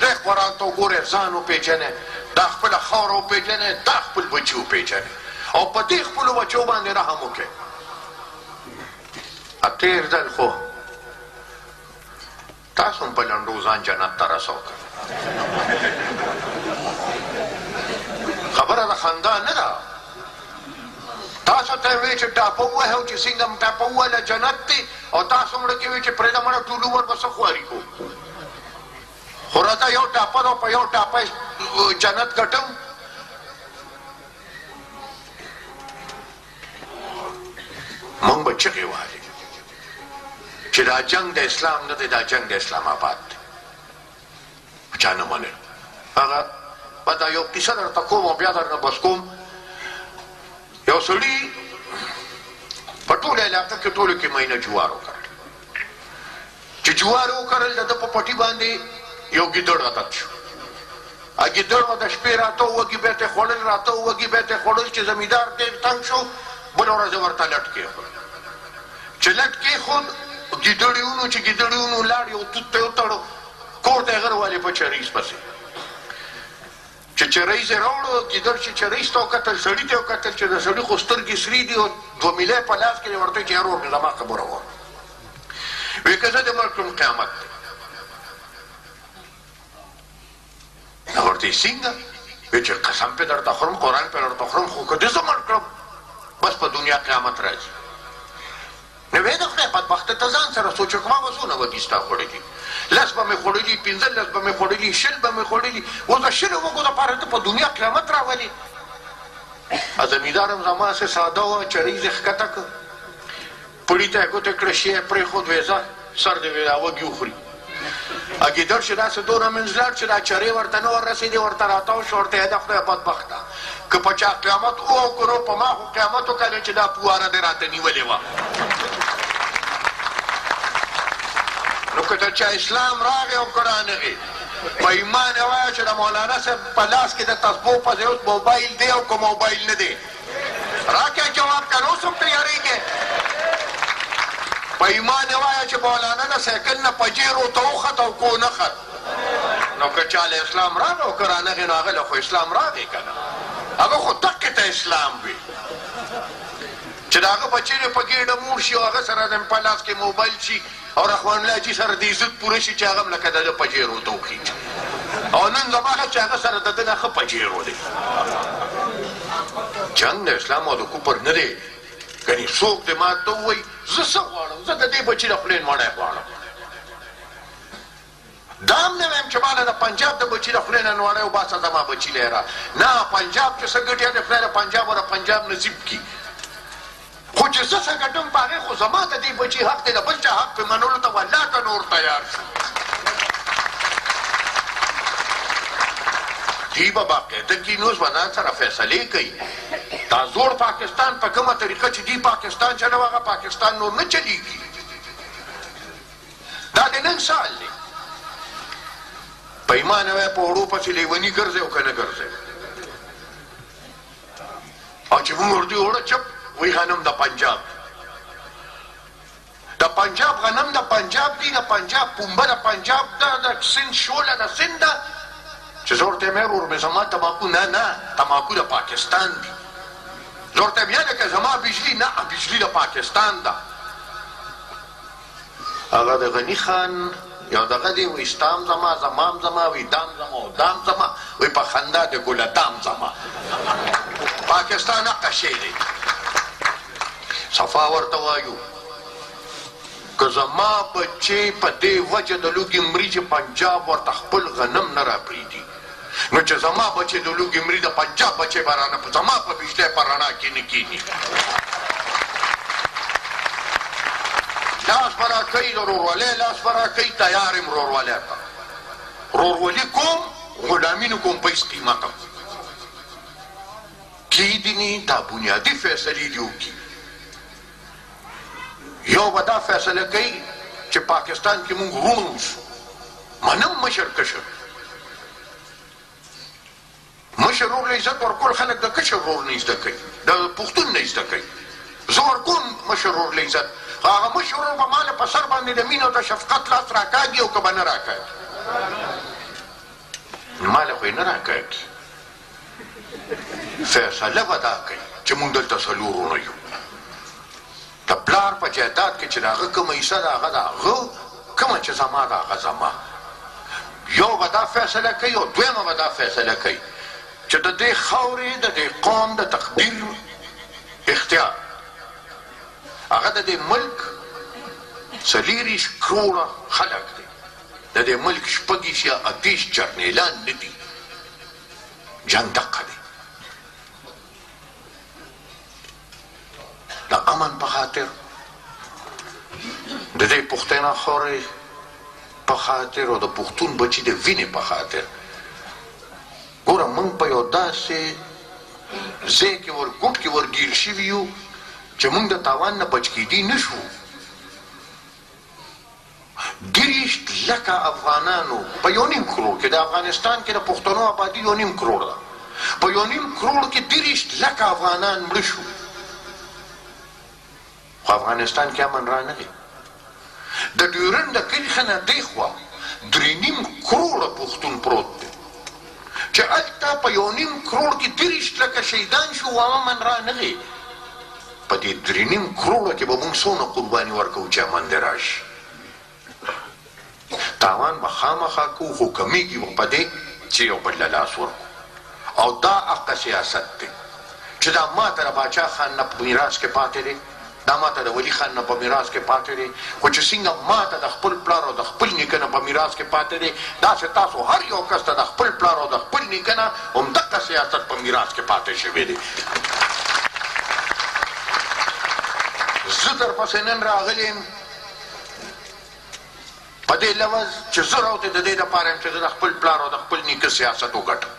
خدای قرآن ته وګورئ، ځان وپېژنئ، دا خپله خاوره وپېژنئ، دا خپل بچي وپېژنئ او په دې خپلو بچو باندې رحم وکړئ. تېر ځل خو تاسو هم په لنډو ځان جنت ته رسو که خبره د خندا نه ده. تاسو ته وی چې ټاپه ووهه او چې څنګه هم ټاپه ووهله جنت دی، او تاسو مړه کې وی چې پرېږده مړه ټول عمر به څه خواري کوو، خو راځه یو ټاپه ده او په یو ټاپه جنت ګټم. مونږ به چغې وهلې چې دا جنګ د اسلام نه دی، دا جنګ د اسلام آباد دی. چا نه منل. هغه به دا یو قصه درته کوم او بیا درنه بس کوم. یو سړي په ټوله علاقه کې ټولو کې مینه جوار وکرل. چې جوار وکرل د ده په پټي باندې یو ګیدړ عادت شو. ګیدړ به د شپې راته، وږي به ترې خوړل، راته وږي به ترې خوړل. چې زمیندار ډېر تنګ شو، بله ورځ یې ورته لټ کېښود. چې لټ کېښود ګیدړ یې ونیو. چې ګیدړ یې ونیو لاړ یو توت ته یې وتړو، کور ته یې غر والې په چریز پسې. چې چریز یې راوړو، ګیدړ چې چریز ته وکتل، سړي ته یې وکتل، چې د سړي خو سترګې سرې دي او دوه میله یې په لاس کې دی، ورته وایي چې ورور مې زما خبره واوره، وایي که زه دې مړ کړم قیامت دی. نو ورته یې څنګه؟ وایي چې قسم پې درته خورم، قرآن پې درته خورم، خو که دې زه مړ کړم بس په دنیا قیامت راځي. نو وې د خدای بدبخته ته ځان سره سوچ وکړه، ما به څونه وږي ستا خوړلي، لس به مې خوړلي، 15 به مې خوړلي، 20 به مې خوړلي، اوس د 20 وږو دپاره ته په دنیا قیامت راولې. زمیندار هم زما هسې ساده وه، چریز یې ښکته کړ، پړي ته یې ګوتې کړې، شی یې پرېښود، وې ځه سر دې وې دا وږي وخوري. ګیدړ چې داسې دومره منځ لاړ چې دا چرې ورته نه ور رسېدې، ورته راتاو شو، ورته یې د خدای بدبخته که په چا قیامت و او که نو په ما خو قیامت وکړه چې دا پواره دې راته نیولې وه. نو که د چا اسلام راغی او که رانغی، په ایمان یې وایه چې د مولانا صاحب په لاس کې د تسبو په ځای اوس موبایل دی او که موبایل نه دی؟ راکړه جواب که نه اوس هم تیارېږې. په ایمان یې وایه چې مولانا د سایکل نه پجیرو ته وخت او که ونه خت. نو که چا له اسلام راغی او که رانغی، نو هغه له خو اسلام راغی که نه، هغه خو دقې ته اسلام وي چې د هغه بچی دې په ګېډه موړ شي او هغه سره دې په لاس کې موبایل شي او رحمان الله جي سره دې عزت پوره شي چې هغه هم لکه د ده پجیرو ته وخیژي، او نن زما چې هغه سره د ده نه ښه پجیرو دی. جنګ د اسلام او د کفر نه دی. ګنې څوک دې ما ته ووایي زه څه غواړم؟ زه د دې بچي د خولې نوړی غواړم. دا هم نه وایم چې ماله د پنجاب د بچي د خولې نه نوړی وباسه زما بچي له را نه، پنجاب چې څه ګټي د خدای د پنجاب او د پنجاب نصیب کړي، خو چې زه څه ګټم په هغې خو زما د دې بچي حق دی، د بل چا حق پې منلو ته والله که نور تیار شو. دوی به باقاعده کیني، اوس به ځان سره فیصلې کوي. دا زوړ پاکستان په کومه طریقه چې دوی پاکستان چلوه، هغه پاکستان نور نه چلیږي. دا د نن سال دی. په ایمان وایه په اوړو پسې لیوني ګرځي او که نه ګرځي؟ او چې موږ ورته اوړه چپ وایي غنم د پنجاب دی، د پنجاب غنم د پنجاب دی، د پنجاب پومبه د پنجاب ده، د سند شوله د سند ده. چې زه ورته وایم ورور مې زما تماکو نه، نه تماکو د پاکستان دي. زه ورته وایم یعنې که زما بجلي نه، بجلي د پاکستان ده. هغه د غني خان یو دغه دی، وایي ستام زما، زمام زما، وایي دام زما او دام زما، وایي په خندا د ګله دام زما. پاکستان حقه شی دی. صفا ورته وایو که زما بچی په دې وجه د لوږې مري چې پنجاب ورته خپل غنم نه راپرېږدي، نو چې زما بچی د لوږې مري د پنجاب بچی به رانه زما په بجلۍ په رڼا کې نه کېني. لاس به راکوي د ورورولۍ لاس به راکوي، تیار یم ورورولۍ ته. ورورولي کوم، غلامي نه کوم په هېڅ قیمت هم. کېدني دا بنیادي فیصلې دې وکړي. یو به دا فیصله کوي چې پاکستان کې موږ وروڼه اوسو، منم مشر کشر، مشر ورور له عزت ورکول خلک د کشر ورور نه زده کوي، د پښتون نه زده کوي. زه ورکوم مشر ورور له عزت، خو هغه مشر ورور به ماله په سر باندې د مینې او د شفقت لاس راکاږي او که به نه راکاږي؟ خو یې نه راکاږي. فیصله به دا کوي چې مونږ دلته څلور وروڼه یو. د پلار په جایداد کې چې د هغه کومه حصه ده هغه د هغه، کومه چې زما ده هغه زما. یو به دا فیصله کوي او دویمه به دا فیصله کوي چې د دې خاورې د دې قوم د تقدیر اختیار هغه د دې ملک څلېرویشت کروړه خلک دی، د دې ملک شپږویشت یا اتویشت جرنیلان نه دي. جنګ دقه دی. د امن په خاطر، د دې پښتنه خاورې په خاطر او د پښتون بچي د وینې په خاطر. ګوره موږ په یو داسې ځای کې ور ګوټ کې ورګیر شوي یو چې موږ د تاوان نه بچ کېدی نه شو. 23 لکه افغانانو په یو نیم کروړ کې، د افغانستان کې د پښتنو آبادي یو نیم کروړ ده، په یو نیم کروړ کې 23 لکه افغانان مړه شو، خو افغانستان کې امن رانغی. د ډیورنډ د کرښې نه دېخوا 3.5 کروړه پښتون پروت دی چې هلته په یو نیم کروړ کې 23 لکه شهیدان شو او امن رانغی. په دې 3.5 کروړه کې به موږ څونه قرباني ورکوو چې امن دې راشي؟ تاوان به خامخا کوو، خو کمیږي به په دې چې یو بل له لاس ورکړو. او دا حق سیاست دی چې دا ماته د باچا خان نه په میراث کې پاتې دی، دا ماته د ولي خان نه په میراث کې پاتې دی، خو چې څنګه ماته د خپل پلار او د خپل نیکه نه په میراث کې پاتې دی، داسې تاسو هر یو کس ته د خپل پلار او د خپل نیکه نه همدغه سیاست په میراث کې پاتې شوی دی. زه درپسې نن راغلی یم په دې لوظ چې زه راوتی د دې دپاره یم چې زه د خپل پلار او د خپل نیکه سیاست وګټم.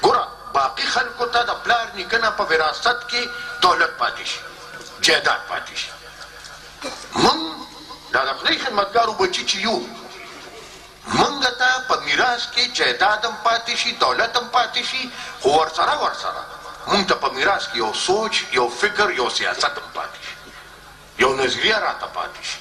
ګوره باقي خلکو ته د پلار نیکه نه په وراثت کې دولت پاتې شي، جایداد پاتې شي. موږ دا د خدای خدمتګارو بچي چې یو، موږ ته په میراث کې جایداد هم پاتې شي، دولت هم پاتې شي، خو ورسره ورسره موږ ته په میراث کې یو سوچ، یو فکر، یو سیاست هم پاتې شي، یو نظریه راته پاتې شي.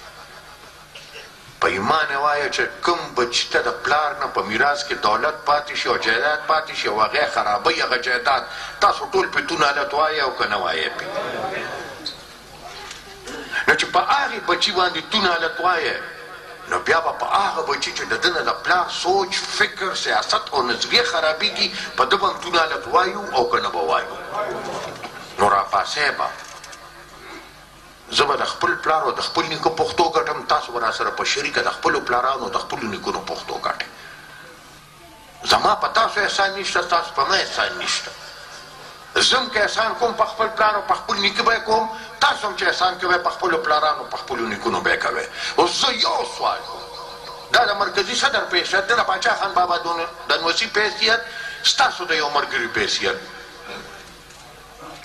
په ایمان وایه چې کوم بچي ته د پلار نه په میراث کې دولت پاتې شي او جایداد پاتې شي او هغه خرابوي هغه جایداد، تاسو ټول پې تون حالت وایئ او که نه وایئ پې؟ نو چې په هغې بچي باندې تون حالت وایئ، نو بیا به په هغه بچي چې د ده نه د پلار سوچ، فکر، سیاست او نظریه خرابېږي، په ده به هم تون حالت وایو او که نه به وایو؟ نو راپاسئ به، زه به د خپل پلار او د خپل نیکه پښتو ګټم، تاسو به راسره په شریکه د خپلو پلارانو او د خپلو نیکونو پښتو ګټئ. زما په تاسو احسان نشته، ستاسو په ما احسان نشته. زه هم که احسان کوم په خپل پلار او په خپل نیکه به یې کوم، تاسو هم چې احسان کوئ په خپلو پلارانو او په خپلو نیکونو به یې کوئ. اوس زه یو سوال کوم، دا د مرکزي صدر په حیثیت، د پاچا خان بابا د نوسي په حیثیت، ستاسو د یو ملګري په حیثیت،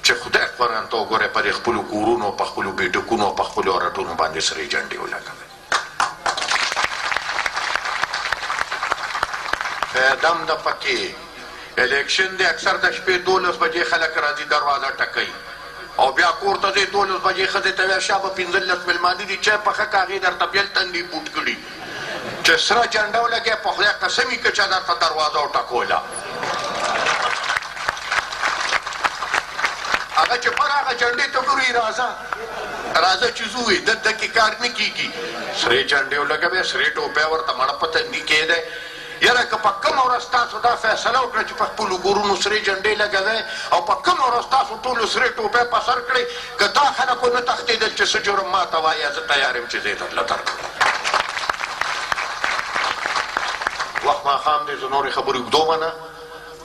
چې خدای قرآن ته وګورئ، په دې خپلو کورونو، په خپلو بیټکونو او په خپلو ارټونو باندې سرې جنډې ولګوئ. فایده هم ده پکې. الیکشن دی، اکثر د شپې 12 بجې خلک راځي، دروازه ټکوي او بیا کور ته ځي. 12 بجې ښځې ته وایي شابه 15 مېلمانه دي، چای پخه که، هغې درته بېل تندې بوټ کړي. چې سره جنډه ولګوې، په خدای قسم وي که چا درته دروازه وټکوله. هغه چې پر هغه جنډې ته ګوري، راځه راځه چې ځو، وي دلته کې کار نه کېږي. سرې جنډې ولګوې، سرې ټوپۍ ورته مړه په تندي کېږدی. یاره که په کومه ورځ تاسو دا فیصله وکړه چې په خپلو کورونو سرې جنډې لګوئ او په کومه ورځ تاسو ټولو سرې ټوپۍ په سر کړئ، که دا خلک ونه تښتېدل چې څه جرم ما ته وایه، زه تیار یم چې زه یې درله درکړم. وخت ماښام دی، زه نورې خبرې اوږدوم نه.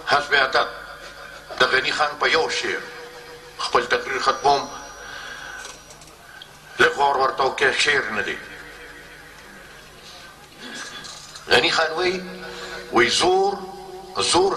حسب عادت د غني خان په یو شعر خپل تقریر ختموم، لږ غور ورته وکړئ، شعر نه دی. غني خان وایي، وایي زور زور